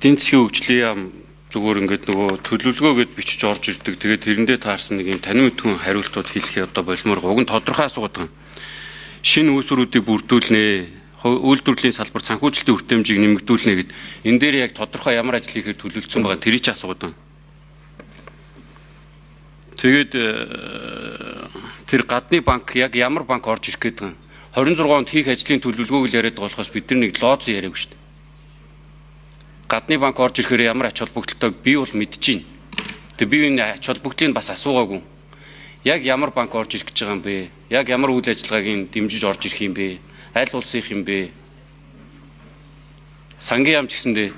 Эдийн засгийн хөгжлийн яам зүгээр ингээд нөгөө төлөвлөгөө гэд бичиж орж ирдэг. Тэгээд тэрэндээ таарсан нэг юм танин мэдхүн хариултууд хэлэх одоо болмоор уг нь тодорхой асуугаад байгаа. Шинэ үүсвэрүүдийг бүрдүүлнэ. Үйлдвэрлэлийн салбар санхүүжилтийн хүртээмжийг нэмэгдүүлнэ гэд энэ дээр яг тодорхой ямар ажил хийхээр төлөвлөсөн байгаа тэрийг ч асуугаад байгаа. Тэгээд тэр гадны банк яг ямар банк орж ирэх гээд байгаа. 26 онд хийх ажлын төлөвлөгөөг л яриад байгаа болохоос бид нар нэг лооз яриаг шүү дээ. Гадны банк орж ирэхээр ямар ач холбогдолтойг би бол мэдэж байна. Тэгээ би энэ ач холбогдлыг бас асуугаагүй. Яг ямар банк орж ирэх гэж байгаа юм бэ? Яг ямар үйл ажиллагааг нь дэмжиж орж ирэх юм бэ? Аль улсынх юм бэ? Сангийн яам ч гэсэндээ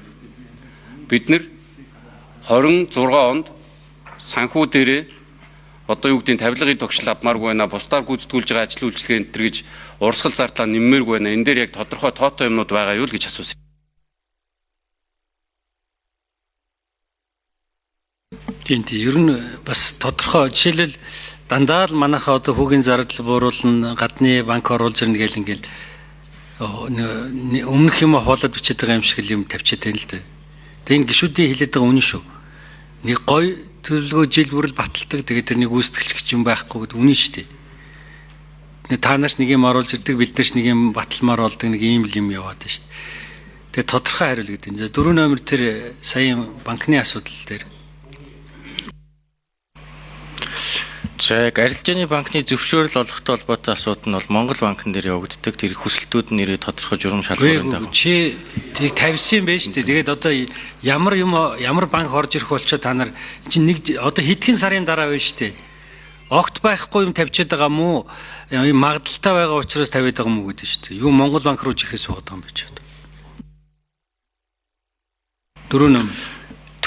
бид нар 26 онд санхүү дээрээ одоо юу гэдгийг тавилгын тогшил авмааргүй байна. Бусдаар гүйцэтгүүлж байгаа ажил үйлчилгээ энэ төр гэж урсгал зардлаа нэммээргүй байна. Энэ дээр яг тодорхой тоотой юмнууд байгаа юу л гэж асуусан. Тийм тийм. Ер нь бас тодорхой жишээлбэл дандаа л манайхаа одоо хүүгийн зардал бууруулна, гадны банк оруулж ирнэ гэл ингээл өмнөх юм хуулаад бичээд байгаа юм шиг л юм тавьчиад байна л да. Тэгээ энэ гişүүдийн хэлээд байгаа үнэн шүү. Нэг гой төлөвлөгөө жил бүр л баталдаг. Тэгээд тэр нэг үүсгэлч гэж юм байхгүй гэдэг үнэн шүү дээ. Нэг та нарч нэг юм оруулж ирдэг, бид нарч нэг юм баталмаар болдог нэг ийм л юм яваад байна шүү дээ. Тэгээ тодорхой хариул гэдэг. За 4 номер тэр сая банкны асуудал дээр. За яг арилжааны банкны зөвшөөрөл олгохтой холбоотой асуудал нь бол Монгол банкн дээр явагддаг. Тэр хүсэлтүүд нь нэрээ тодорхой журам шалгуурын дагуу. Чи тийг тавьсан юм байна шүү дээ. Тэгээд одоо ямар юм ямар банк орж ирэх болчоо та нар чинь нэг одоо хэдхэн сарын дараа байна шүү дээ. Огт байхгүй юм тавьчиад байгаа мó юм магадлалтай байгаа учраас тавиад байгаа мó гэдэг шүү дээ. Юу Монгол банк руу чихээ суугаад байгаа юм бэ чи одоо. 4 номер.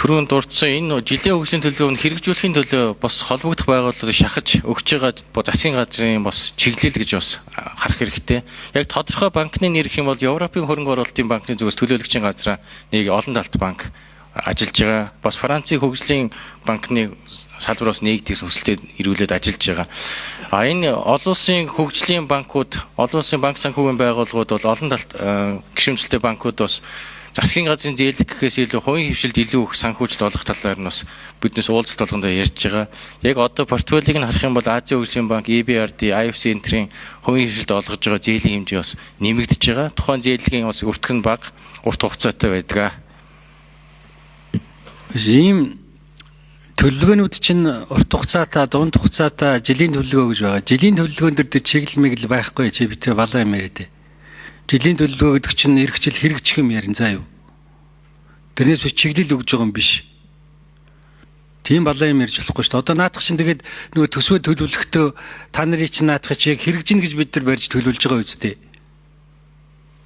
Түрүүн дурдсан энэ жилийн хөгжлийн төлөвлөгөөг нь хэрэгжүүлэхийн төлөө бас холбогдох байгууллагыг шахаж өгч байгаа засгийн газрын бас чиглэл гэж бас харах хэрэгтэй. Яг тодорхой банкны нэр гэх юм бол Европын хөрөнгө оруулалтын банкны зүгээс төлөөлөгчийн газраа нэг олон талт банк ажиллаж байгаа. Бас Францын хөгжлийн банкны салбараас нэгдэх хүсэлтэд ирүүлээд ажиллаж байгаа. А энэ олон улсын хөгжлийн банкуд, олон улсын банк санхүүгийн байгууллагууд бол олон талт гишүүнчлэлтэй банкуд бас засгийн газрын зээлэг гэхээс илүү хувийн хвшилд илүү их санхүүжилт олох талаар нь бас биднээс уулзалт болгондоо ярьж байгаа. Яг одоо портфолийг нь харах юм бол Азийн хөгжлийн банк, EBRD, IFC энтрийн хувийн хвшилд олгож байгаа зээлийн хэмжээ бас нэмэгдэж байгаа. Тухайн зээлгийн бас өртөх нь бага, урт хугацаатай байдаг. Ийм төлөвлөгөөнүүд чинь урт хугацаатай, дунд хугацаатай, жилийн төлөвлөгөө гэж байгаа. Жилийн төлөвлөгөөн дээр чиглэл мэгэл байхгүй чи битээ балаа юм яриад. Жилийн төлөвлөгөө гэдэг чинь эх жил хэрэгжих юм ярин заа юу. Тэрнээс биш чиглэл өгж байгаа юм биш. Тийм балаа юм ярьж болохгүй шүү дээ. Одоо наадах чинь тэгээд нөгөө төсвөө төлөвлөхдөө та нарын чинь наадах чи яг хэрэгжинэ гэж бид нар барьж төлөвлөж байгаа үстэй.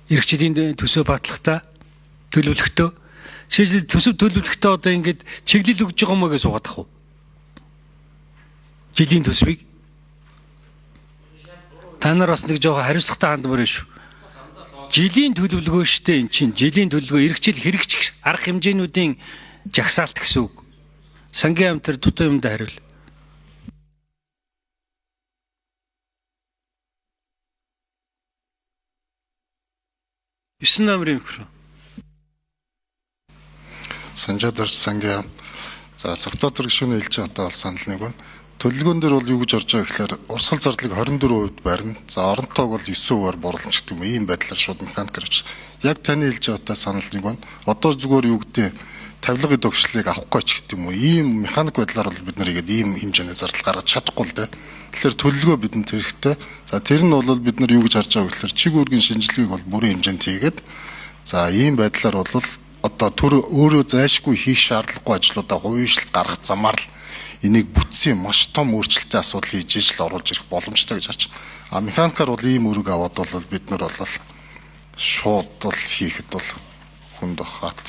Эх жилийн төсөө батлахдаа төлөвлөхдөө жишээлбэл төсөв төлөвлөхдөө одоо ингээд чиглэл өгж байгаа юм уу гэж суугаад ах уу? Жилийн төсвийг та нар бас нэг жоохон хариуцлагатай хандмаар байна шүү. Жилийн төлөвлөгөө штэ эн чинь жилийн төлөвлөгөө эх жил хэрэгжих арга хэмжээнүүдийн жагсаалт гэсэн үг. Сангийн амт тэр дутуу юмдаа хариул. Есөн номерын микро. Санжаад орч сангийн. За Цогтоотор гишүүний хэлж байгаатай бол санал нэг байна. Төлөвлөгөөн дээр бол юу гэж орж байгаа гэхээр урсгал зардлыг 24% барина. За орон тоог бол 9%-аар бууруулна гэдэг юм. Ийм байдлаар шууд механикаар авчих. Яг таны хэлж байгаатай санал нэг байна. Одоо зүгээр юу гэдэг тавилгын догшлыг авахгүй ч гэдэг юм уу. Ийм механик байдлаар бол бид нар игээд ийм хэмжээний зардал гаргаж чадахгүй л дээ. Тэгэхээр төлөвлөгөө бидэнд хэрэгтэй. За тэр нь бол бид нар юу гэж харж байгаа гэхээр чиг үүргийн шинжилгээг бол бүрэн хэмжээнд хийгээд за ийм байдлаар бол одоо төр өөрөө зайлшгүй хийх шаардлагагүй ажлуудаа хувийн хвшилт гаргах замаар л энийг бүтцийн маш том өөрчлөлтийн асуудал хийж ижил оруулж ирэх боломжтой гэж харж. А механикаар бол ийм үүрэг аваад бол бид нар бол шууд бол хийхэд бол хүнд хат.